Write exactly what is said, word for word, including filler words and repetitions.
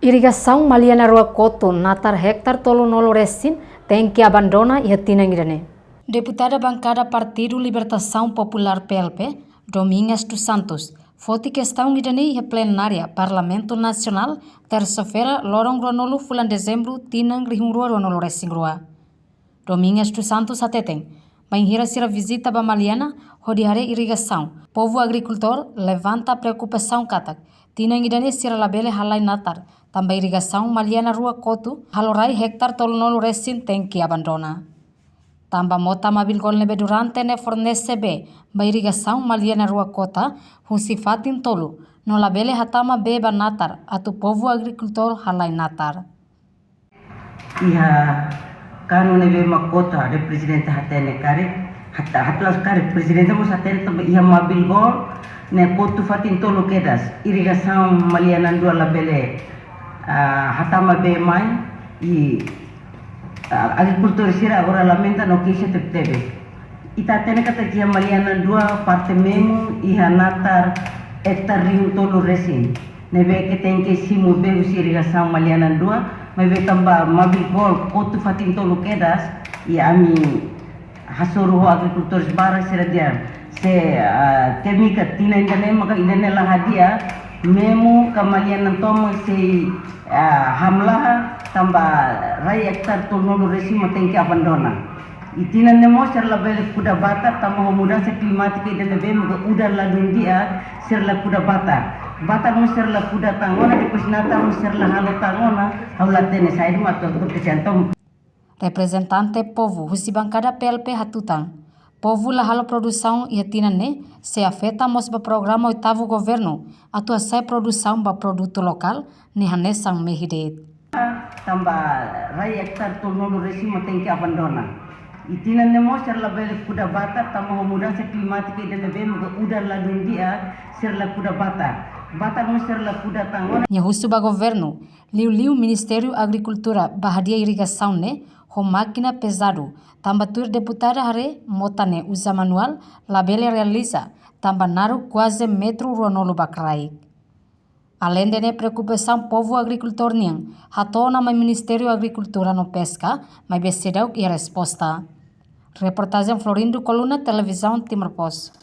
Irrigasaun Maliana Rua Kotu natar hektar tolunulu resin tenke abandona iha tinan ida-ne'e. Deputada Bankada Partidu Libertasaun Populár, P L P, Domingas dos Santos, foti kestaun ida-ne'e iha plenária Parlamentu Nasionál, tersa-feira, loron ruanulu fulan Dezembru, tinan rihun rua ruanulu resin rua. Domingas dos Santos hateten, bainhira sira vizita ba Maliana hodi haree irrigasaun, povu agrikultór levanta preokupasaun katak tinan ida-ne'e sira labele halai natar, tanba irrigasaun Maliana Rua Kotu halo rai hektar tolunulu resin tenke abandona. Tanba mota Mabilgol ne'ebé durante ne'e fornese bee ba irrigasaun Maliana Rua Kotu husi fatin tolu, no labele hatama bee ba natar, atu povu agrikultór halai natar. Iha kanu ne'ebé mak kota de prezidente hatene karik, hata, hatuas karik prezidente mós hatene tanba iha Mabilgol ne'e kotu fatin tolu kedas, irrigasaun Maliana Dua labele, ah, hatama bee mai, i, ah, agrikultór sira agora lamenta no keixa tebetebes. Ita hatene katak iha Maliana Dua parte Memu iha natar hektar rihun tolu resin. Ne'ebé ke tenke simu bee husi irrigasaun Maliana Dua, maibé tanba Mabilgol kotu fatin tolu kedas, i ami hasoru ho agrikultór barak sira dehan, se, ah, temi katak tinan ida-ne'e maka ida-ne'e la hadi'a, Memu ka Maliana tomak sei, ah, hamlaha tanba rai hektar tolunulu resin mak tenke abandona. I tinan ne'e mós sira labele kuda batar, tanba ho mudansa klimátika ida ne'ebé maka udan ladún di'ak, sira la kuda batar. Batar mós sira la kuda tan ona, depois natar mós sira la halo tan ona, ha'u la hatene saida mak atu akontese entaun. Reprezentante povu husi bankada P L P hatutan, povu la halo produsaun iha tinan ne'e sei afeta mós ba programa oitavu governu atu hasa'e produsaun ba produtu lokál ne'e hanesan mehi de'it. Tanba rai hektar tolunulu resin mak tenke abandona. I tinan ne'e mós sira labele kuda batar, tanba ho mudansa klimátika ida ne'ebé maka udan ladún di'ak, sira la kuda batar. Batar mós sira la kuda tan ona. Nia husu ba governu, liuliu Ministériu Agrikultura, bá hadi'a irrigasaun ne'e ho mákina pezadu, tanba tuir deputada haree mota ne'e uza manuál labele realiza, tanba naruk kuaze metru ruanulu ba kraik. Aleinde ne'e preokupasaun povu agrikultór nian hato'o ona mai Ministériu Agrikultura no Peska, maibé seidauk iha resposta. Reportajen Florindo Coluna, Televizaun Timor Post.